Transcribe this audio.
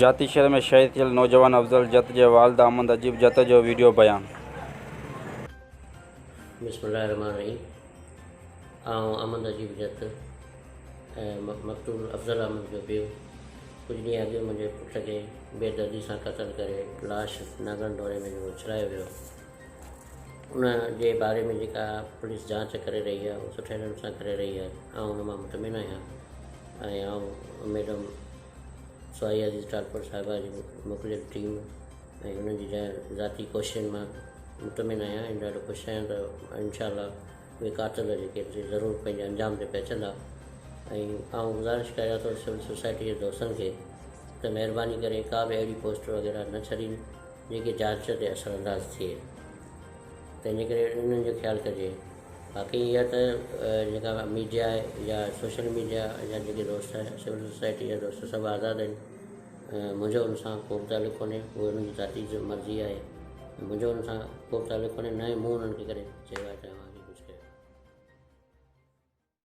جاتي شهر ۾ شهيد ٿيل نوجوان افضل جت جي والده احمد عجيب جت جو وڊيو بيان. بسم الله الرحمٰن الرحيم آئون احمد عجيب جت ۽ مقتول افضل احمد جو پيء ڪجهه ڏينهن اڳ منهنجي پٽ کي بي دردي سان قتل ڪري لاش ناگن ڍوري ۾ جو اڇلايو ويو ان جي باري ۾ جيڪا پوليس جاچ ڪري رهي آهي اهو سٺي نموني سان ڪري رهي آهي آئون ان مان مطمئن آهيان ۽ آئون ميڊم سوائي عزيز ٽالپر صاحبه جي موڪليل ٽيم ۽ انهن جي ذاتي ڪوششن مان مطمئن آهيان ۽ ڏاڍو خوش آهيان ته انشاء الله اهي قاتل جيڪي آهن سي ضرور پنهنجي انجام تي پهچندا ۽ آئون گذارش ڪريان ٿو سول سوسائٽي جي دوستن کي ته مهرباني ڪري ڪا به اهڙي پوسٽ وغيره نه ڇڏين جيڪي جاچ تي اثر انداز ٿئي تنهنجي ڪري انهن جو خيال ڪجي باقي اها ته جيڪا ميڊيا آهي يا سوشل ميڊيا جا جيڪي دوست آهن سول سوسائٽي جا دوست سڀ آزاد آهن منهنجو ان سان ڪو به تعلق ڪونهي اهو انهن جي ذاتي مرضي آهي منهنجو ان سان ڪو به تعلق ڪونهي نه ئي مون انهن کي ڪڏهن چيو آهي ته اوهان.